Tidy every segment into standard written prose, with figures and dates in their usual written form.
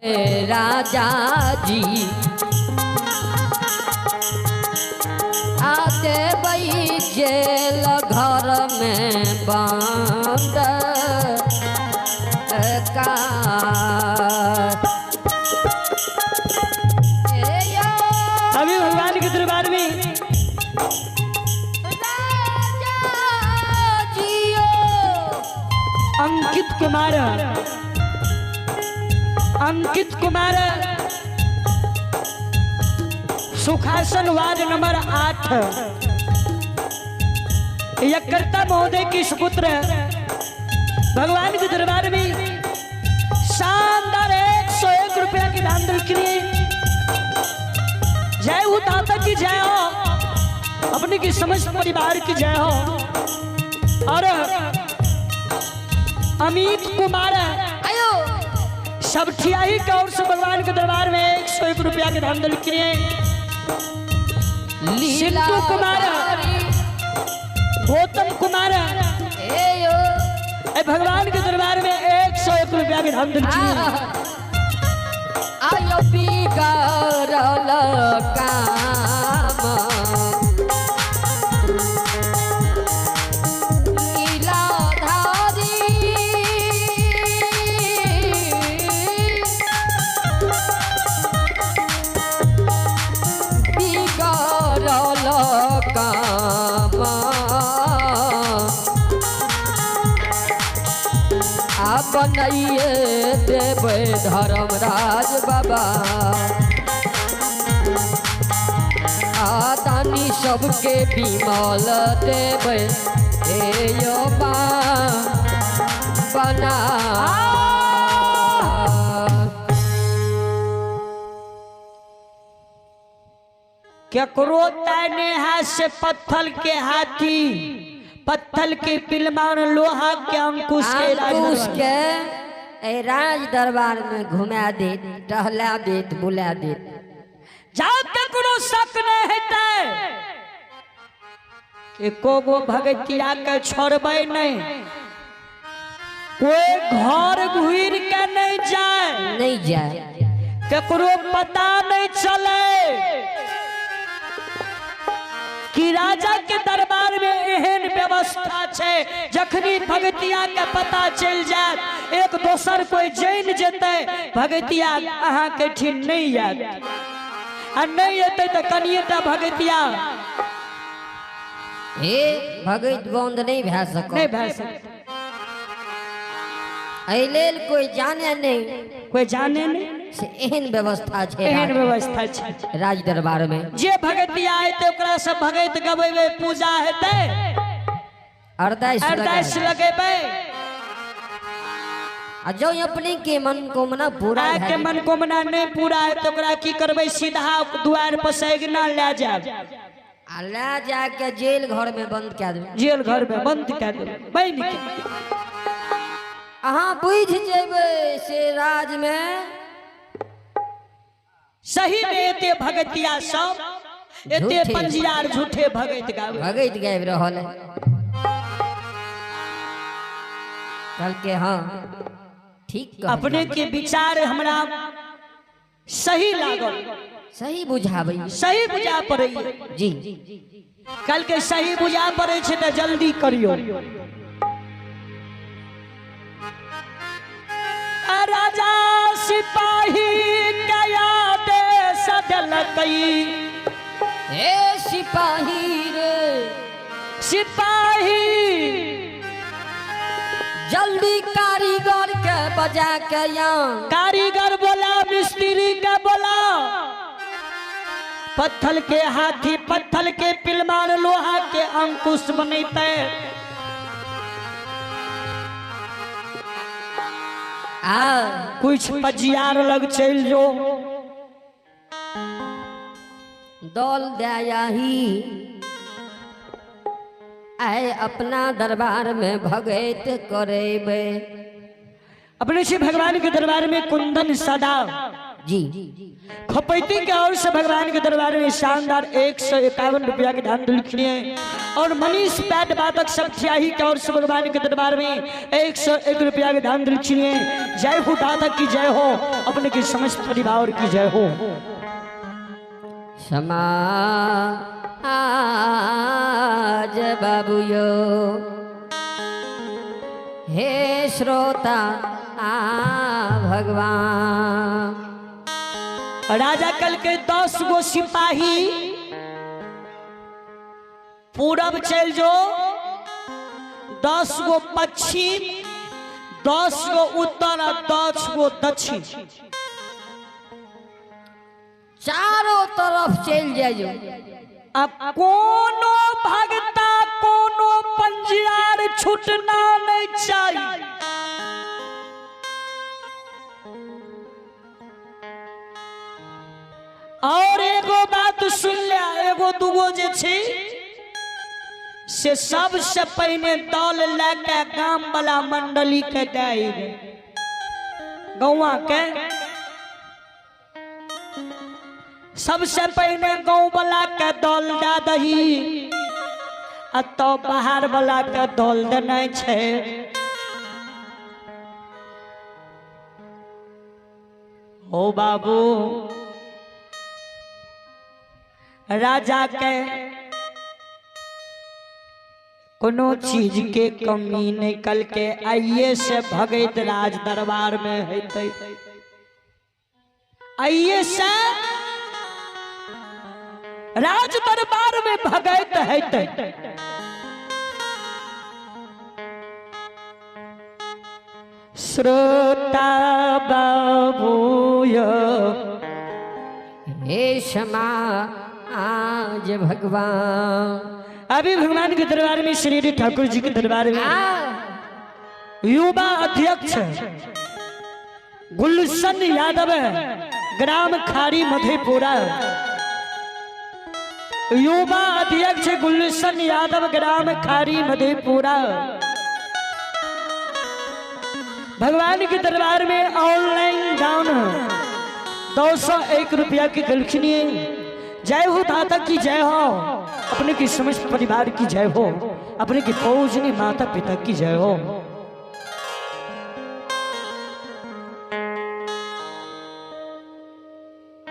राजा जी आ देबै जेल घर में बंद का ए यो अभी भगवान के दरबार में राजा जियो अंकित कुमार, अंकित कुमार सुखासन वार्ड नंबर 8 यज्ञकर्ता महोदय की सुपुत्र भगवान के दरबार में शानदार 101 रुपया की दान दिल के लिए जय हो दाता की जय हो, अपने की समस्त परिवार की जय हो। और अमित कुमार आयो सब ठियाही की ओर से भगवान के दरबार में 101 रुपया के दान दिल के लिए। लीला सिद्धू कुमार, गौतम कुमार ए यो ए भगवान के दरबार में 101 रुपया के दान दिल के लिए। आयो बिगड़ल काम लीलाधारी बिगड़ल काम आ बनाइए देबै धर्मराज बाबा आ दानी सबके विमल देबै हे यो बा बना। केकरो ताने हाथ से पत्थर के हाथी, पत्थर के पिलमान, लोहा के अंकुश के राज अंकुश दरबार। के ए राज दरबार में घुमा देत, टहला देत, बुला देत। जाओ केकरो शक नहीं हेतै, एको गो भगतिया के छोड़बै नहीं, कोई घर घुर के नहीं जाए, नहीं जाए, केकरो पता नहीं चले कि राजा के दरबार में एहन व्यवस्था छै। जखनी भगतिया के पता चल जात, एक दोसर कोई जान जेतै, भगतिया अहाँ के ठिन नहीं आयत, आ नहीं एतै तऽ कनिएटा भगतिया हे भगत बंद नहीं भए सकत, नहीं भए सकत। एहि लेल कोई जाने नहीं, कोई जाने नहीं, से एहन व्यवस्था छै, एहन व्यवस्था छै राज दरबार में। जे भगतिया एतै ओकरा से भगत गबेबै, पूजा हेतै, अरदास अरदास लगेबै, आ जो अपने के मनोकामना पूरा आय के मनोकामना नहीं पूरा है तो ओकरा की करबै, सीधा दुआर पर सैगना ले जाब आ ले जाके जेल घर में बंद कए देबै, जेल घर में बंद कए देबै बनि के। अहाँ बुझि जेबै से राज में सही में एते भगतिया सब एते पंजियार झूठे भगत गाबै, भगत गाबि रहल है। कहलकै हाँ ठीक कहलियै। अपने के विचार हमरा सही लागल, सही बुझाबै, सही बुझा पड़ै जी। कहलकै सही बुझा पड़ै छै तऽ जल्दी करियौ। राजा सिपाही कया देश देलकै, हे सिपाही रे सिपाही जल्दी कारीगर के बजा के आन, कारीगर बोला, मिस्त्री के बोला, पत्थर के हाथी, पत्थर के पिलमान, लोहा के अंकुश बनैते। आ कुछ पजियार लग चल जो, दौल दयाही आए अपना दरबार में भगत करेबे। अपने से भगवान के दरबार में कुंदन सदा जी खपैती के ओर से भगवान के दरबार में शानदार 151 रुपया के दान दिलखिए। और मनीष पैट बातक सब ठियाही के और से भगवान के दरबार में 101 रुपया के दान दिलखिन। जय हो दाता की जय हो, अपने के समस्त परिवार की जय हो। समाज बाबू यो हे श्रोता आ भगवान। राजा कल के 10 गो सिपाही पूरब चल जो, 10 गो पश्चिम, 10 गो उत्तर और 10 गो दक्षिण, चारों तरफ चल जाइयो। अब कोनो भगता कोनो पंजियार छूटना नहीं चाहिए। और एगो बात सुन ले, एगो दूगो जे छै से सबसे पहिने दल लए के गाम वाला मंडली के दे, गौआ के सबसे पहिने गाँव वाला के दल दे दही आ तब बाहर वाला के दल देने छै। हो बाबू, राजा के कोनो चीज के कमी निकल के आइए से भगैत राज दरबार में हेतै, आइए से राज दरबार में भगैत हेतै। श्रोता बाबू यो हे क्षमा आज भगवान। अभी भगवान के दरबार में, श्री ठाकुर जी के दरबार में युवा अध्यक्ष गुलशन यादव, ग्राम खारी मधेपुरा। युवा अध्यक्ष गुलशन यादव, ग्राम खारी मधेपुरा, भगवान के दरबार में ऑनलाइन दान 201 रुपया की दक्षिणी। जय हो दाता की जय हो, अपने की समस्त परिवार की जय हो, अपने की पूजनी माता पिता की जय हो।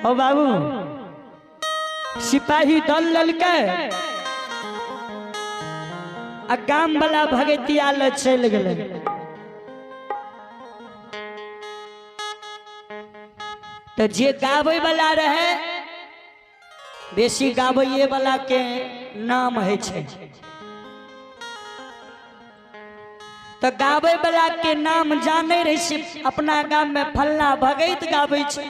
ओ बाबू, सिपाही दल ललके आ गाम वाला भगतिया ल चलि गेलै। तो जे गाबै वाला रहे, बेसी गाबैये वाला के नाम है छै, तो गाबै वाला के नाम जाने रहे से अपना गाम में फल्ला भगैत गाबै छै,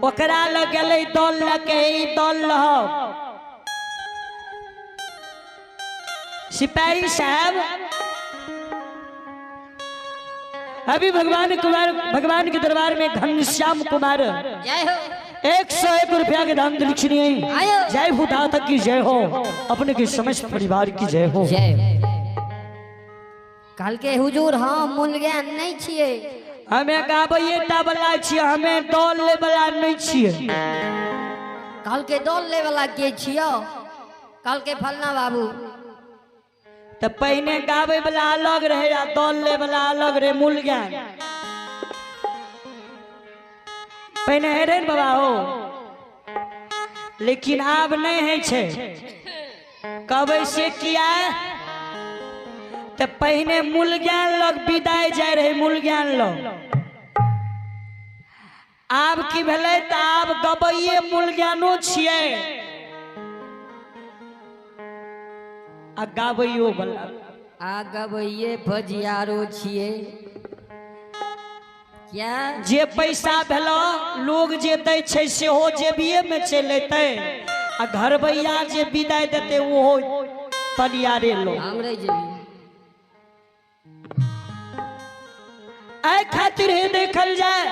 ओकरा लग गेलै दल लके, ई दल लह सिपाही साहब। अभी भगवान कुमार, भगवान के दरबार में घनश्याम कुमार जय हो, 101 रुपया के दान दक्षिणी। जय हो दाता की जय हो, अपने के समस्त परिवार की जय हो। जय हो। कल के हुजूर हम मूल ज्ञान नहीं छिए, हमें गाबैये टा वाला छिए, हमें दल ले वाला नहीं छिए। कल के दल ले वाला के छियो? कल के फलना बाबू। तो पहिने गाबै वाला अलग रहे आ दल ले वाला अलग रहे। मूल ज्ञान पहिने है रहे ने बाबा हो, लेकिन आब नहीं है छै। कहबै से किया? तो पहिने मूल ज्ञान लग विदाई जाय रहे, मूल ज्ञान लग। आब की भेलै? तऽ आब गबैये मूल ज्ञानो छियै आ गाबैयो वाला, आ गबैये फजियारो छियै। क्या जे पैसा भेलो लोग जे दै छै सेहो जेबिये में चलि एतै, आ घरबैया जे विदाई देतै ओहो परियारे लोग। हमरे जेबी एहि खातिर हे देखल जाय,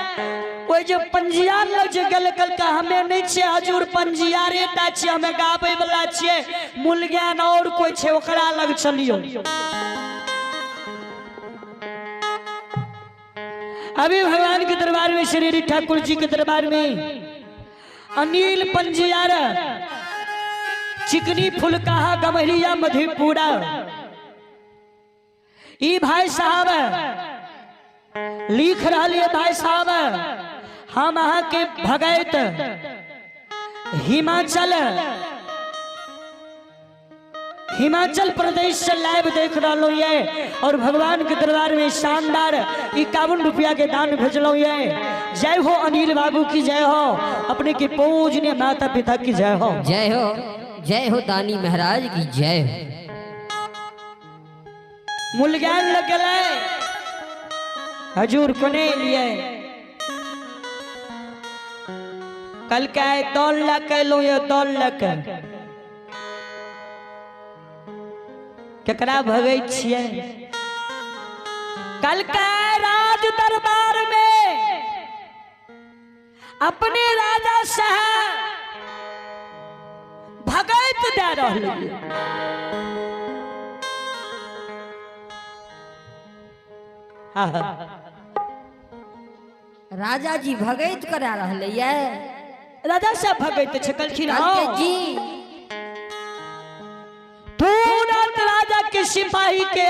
ओहि जे पंजियार लग जे गेल कहलकै हमे नहि छियै हजूर, पंजियारे टा छियै, हमे गाबै वाला छियै, मूल ज्ञान और कोइ छै ओकरा लग चलियौ। अभी भगवान के दरबार में, श्री ठाकुर जी के दरबार में अनिल पंजियार चिकनी फुलकाहा गमहरिया मधेपुरा। ई भाई साहब लिख रहल ये भाई साहब, हम अहाँ के भगैत हिमाचल हिमाचल प्रदेश से लाइव देख रहा ये और भगवान के दरबार में शानदार 51 रुपया के दान भेजलो ये। जय हो अनिल बाबू की जय हो, अपने के पूजनीय माता पिता की जय हो। जय हो, जय हो दानी महाराज की जय हो। मूल्यांकन लगल हजूर कोने लिए कल का है दौल लक लो ये दौल लक केकरा भगै छियै। कल का राज दरबार में अपने राजा साहब भगैत दे रहल। राजा जी भगैत करा रहले ये। राजा साहब भगैत छै कहलखिन कहलकै जी तुरंत राजा के सिपाही के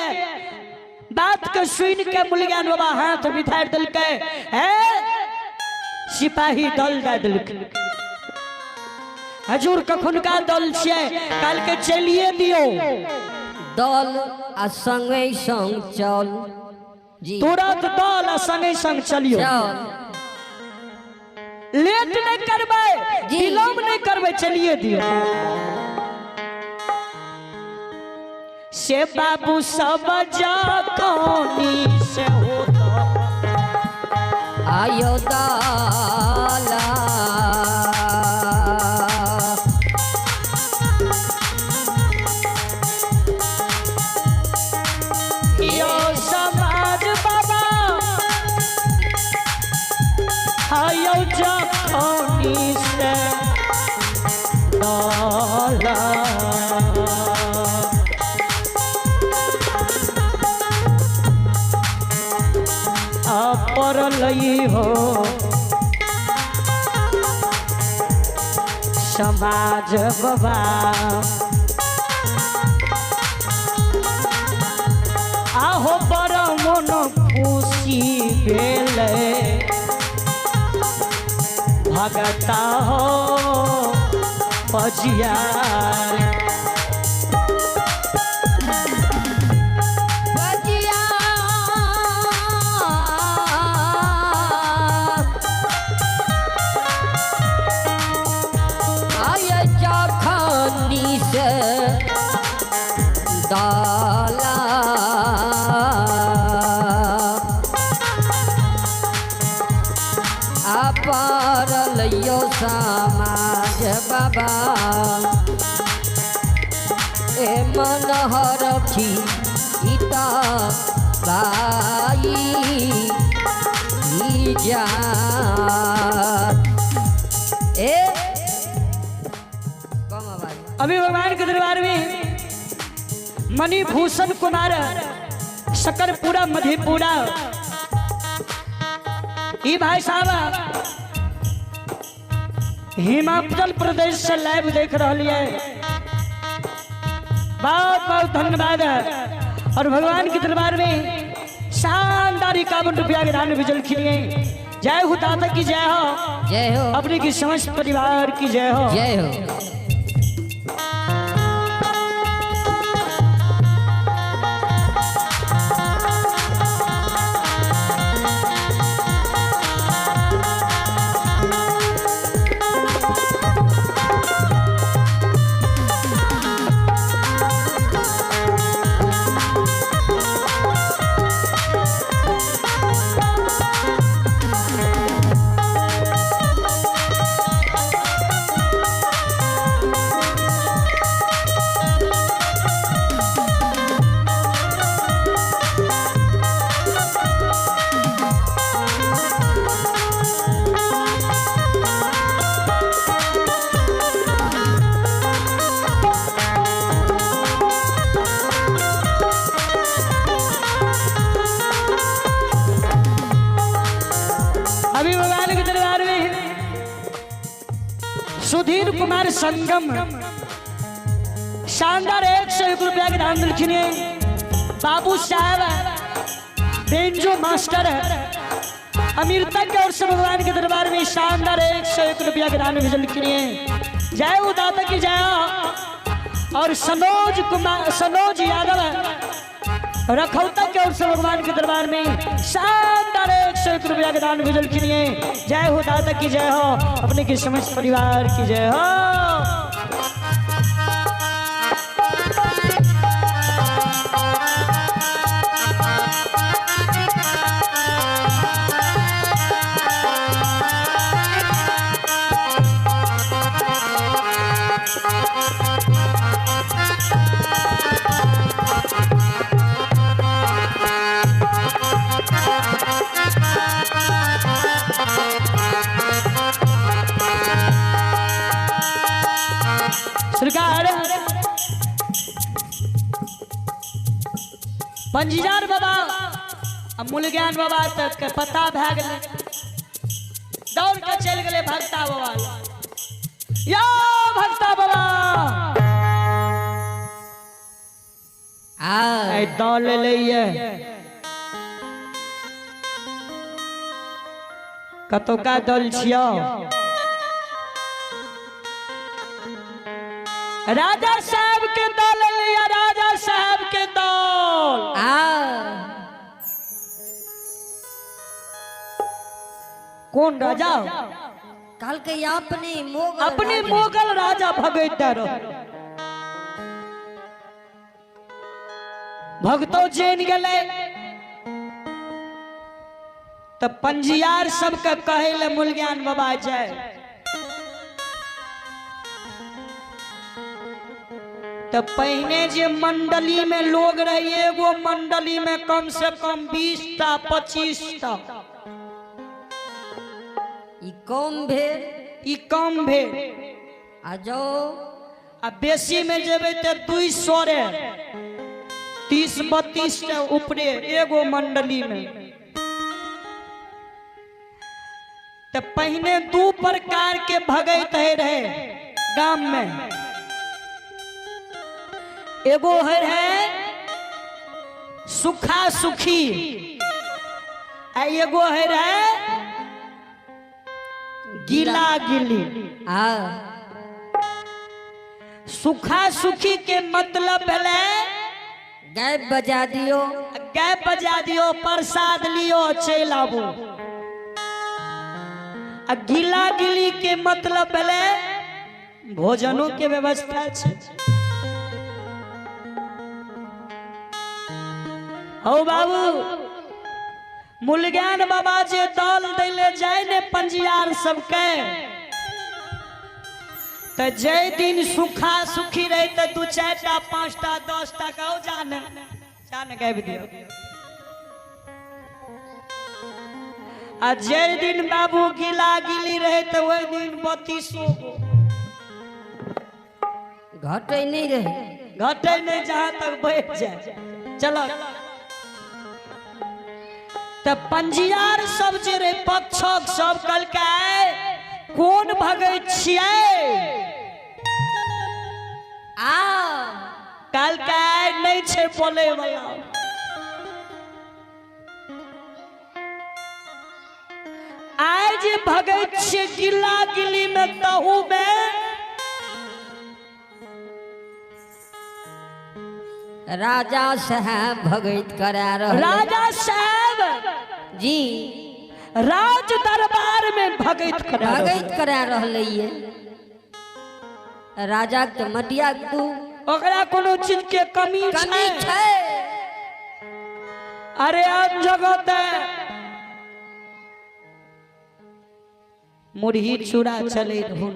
बात के सुन के मुलगान बाबा हाथ बिठार दिलकै, हे सिपाही दल दे दिलकै। हजूर कखुनका दल छियै? काल के चलिए दियो दल आ संगे संग चल जी। तुरंत दल आ संगे संग चलियो, लेट नहीं करबै, विलम्ब नहीं करबै, चलिए दियो। से बाबू सब जखनी से होता आयो दाला यो समाज बाबा आयो जखनी से दाला। परलई हो समाज बाबा आहो बड़ मन खुशी भेलै भगता हो पजियार। दाला अपार लइयो समाज बाबा ए मन हरखी सीता बाई जा। ए कम आवाज। अभी भगवान के दरबार में मणिभूषण कुमार सकरपुरा मधेपुरा ई भाई साहब हिमाचल प्रदेश से लाइव देख रहा है, बहुत बहुत धन्यवाद। और भगवान के दरबार में शानदार 51 रुपया के दान बिजल खिलिए। जय हो दाता की जय हो, जय हो अपने की समस्त परिवार की जय हो, जय हो। अभी भगवान के दरबार में सुधीर कुमार संगम शानदार 101 रुपया के दान देलखिन बाबू साहब बेंजो मास्टर अमीरता के ओर से भगवान के दरबार में शानदार 101 रुपया के दान भेजलखिन जय हो दाता की जय हो। और सनोज कुमार सनोज यादव रखौता के ओर से भगवान के दरबार में शानदार 101 रुपया के दान भेजलखिन जय हो दाता की जय हो, अपने के समस्त परिवार की जय हो। सरकार पंजीजार बाबा आ मूलज्ञान बाबा तक के पता भए गेलै, दौड़ के चलि गेलै भक्ता बाबा लग। या भक्ता बाबा आ आइ दौड़ लेलैये कतौका दल छियौ? राजा साहब के दल लिया, राजा साहब के दल। आ कौन राजा? कल के अपने मोगल अपने राजा। मोगल राजा भगैत रहो। भगतो जैन गेलै तऽ पंजियार सबके कहै लए मूलज्ञान बाबा जाय। तऽ पहिने जे मंडली में लोग रहे, एगो मंडली में कम से कम 20 टा 25 टा। ई कम भेल, ई कम भेल। आ जो आ बेसी में जेबै तऽ 200 रे 30-32 टा ऊपरे एगो मंडली में। तऽ पहिने 2 प्रकार के भगैत है रहे गाम में। एगो है रहे सुखा सुखी आ एगो है रहे गीला गिली। आ सुखा सुखी के मतलब भेलै गैप बजा दियो, गैप बजा दियो, प्रसाद लियो, चलि आबू। आ गीला गिली के मतलब भेलै भोजनों के व्यवस्था छै। हौ बाबू मूलज्ञान बाबा जे दल दैले जाय ने पंजियार सबके, तऽ जै दिन सुखा सुखी रहे तऽ 2 4 टा 5 टा 10 टा कहू जान जान गाबि दियौ। आ जै दिन बाबू गिला गिली रहे तऽ ओहि दिन 32 गो घटै नहीं रहे, घटै नहीं जहाँ तक बैठ जाए। चलो तऽ पंजियार सब जे रहे पक्षक सब कहलकै कोन भगैत छियै? आ कहलकै नहि छै बोलै वाला। आइ जे भगैत छियै गिला गिली में तहू में राजा साहब भगैत करा रहल। राजा साहब जी राज दरबार में भगैत करा रहल। भगैत करा रहलै ये राजा के मटिया तू ओकरा कोनो चीज के कमी कमी छै? छै। अरे आम जगत मुरही चूड़ा चले रहू।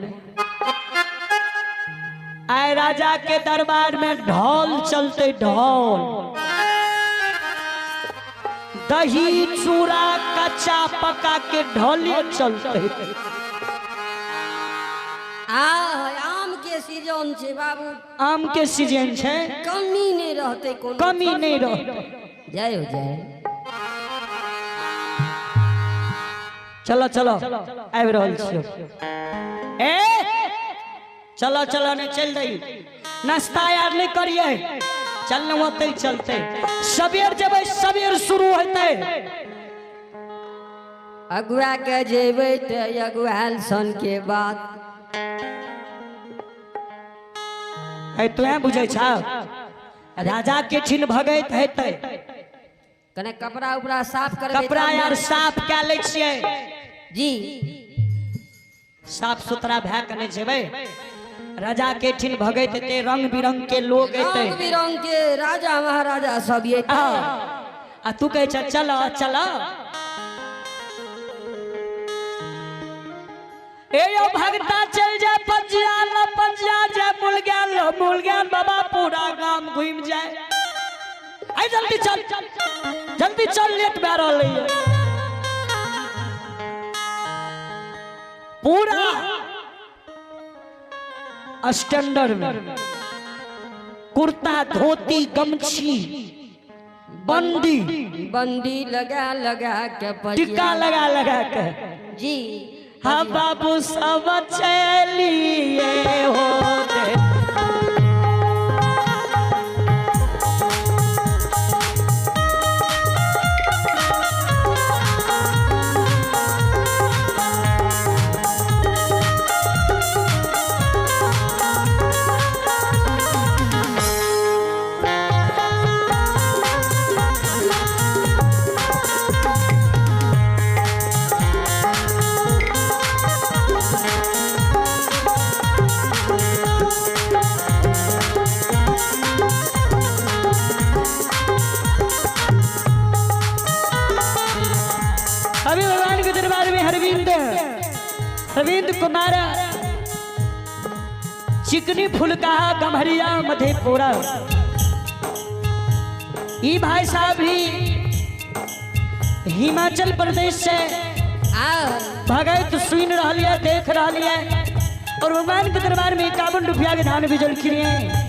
आए राजा के दरबार में ढोल चलते, ढोल दही चूड़ा कच्चा पका के ढोल चलते। आ आम के सीजन छै बाबू, आम के सीजन छै, कमी नहीं रहते, कोनो कमी नहीं रहते। जय हो जय। चलो चलो आबि रहल छियौ। ए चलो चलो ने चल दही। नाश्ता यार नहीं करिए, चल न ओतै चलते। सबेर जेबै सबेर शुरू हेतै। अगुआ के जेबै तऽ अगुआल सन के बात। है तोहे बुझै छौ राजा के छिन भगैत हेतै। कने कपड़ा उपड़ा साफ करबै। कपड़ा यार साफ कए लै छियै। जी साफ सुथरा भए के नहि जेबै। राजा के ठिन भगैत हेतै, रंग बिरंग के लोग एतै, रंग बिरंग के राजा महाराजा सब एतै। आ तू कहै छ चल चल। ए यो भगता चल जाए पंजिया ल पंजिया जाए मुलग्यान ल मुलग्यान बाबा पूरा गाम घूम जाए। आई जल्दी चल जल्दी चल, लेट भए रहल है। पूरा स्टैंडर्ड में कुर्ता धोती गमछी बंदी बंदी लगा लगा के टिक्का लगा लगा के। जी हाँ बाबू सब चलिए हो दे। अभी भगवान के दरबार में हरविंद रविंद्र कुमार चिकनी फुलका गम्हरिया मधेपुरा, ई भाई साहब भी हिमाचल प्रदेश से भगत सुन रहा है, देख रहा है और भगवान के दरबार में 51 रुपया के धान भी जल किए।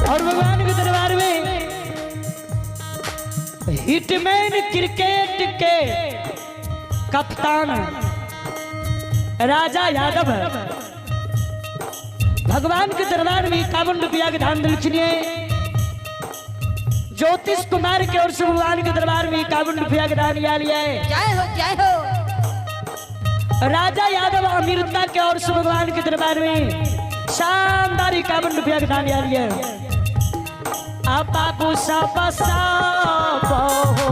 और भगवान के दरबार में हिटमैन क्रिकेट के कप्तान राजा यादव भगवान के दरबार में 51 रुपया के धान दिलखिनिए। ज्योतिष कुमार के ओर से भगवान के दरबार में 51 रुपया के दान लिया है। जय हो जय हो। राजा यादव अमृता के ओर से भगवान के दरबार में शानदार 51 रुपया के दान लिया है। अब बाबू सब सब हो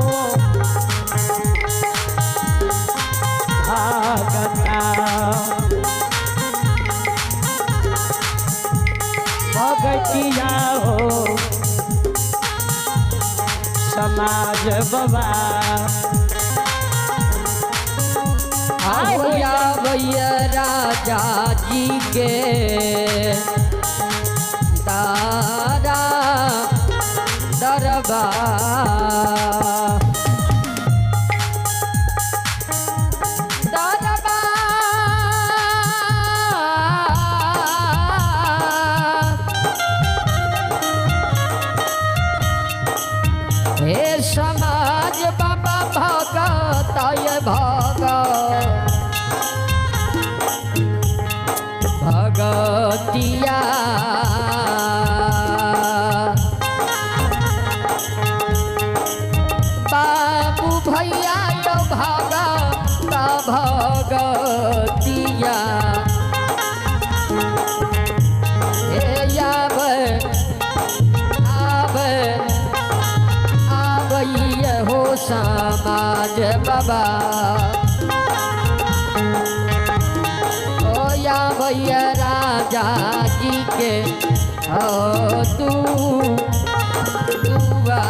भगता भगतिया हो समाज बाबा। आहो भैया राजा जी के दादा दरबार दरबार हे समाज बाबा भगत ये भगत भगतिया बाबू भैया यो भगत भगतिया हे आब आब आबैया हो समाज बाबा ओ या भैया राजा जी के हो तू दुआ।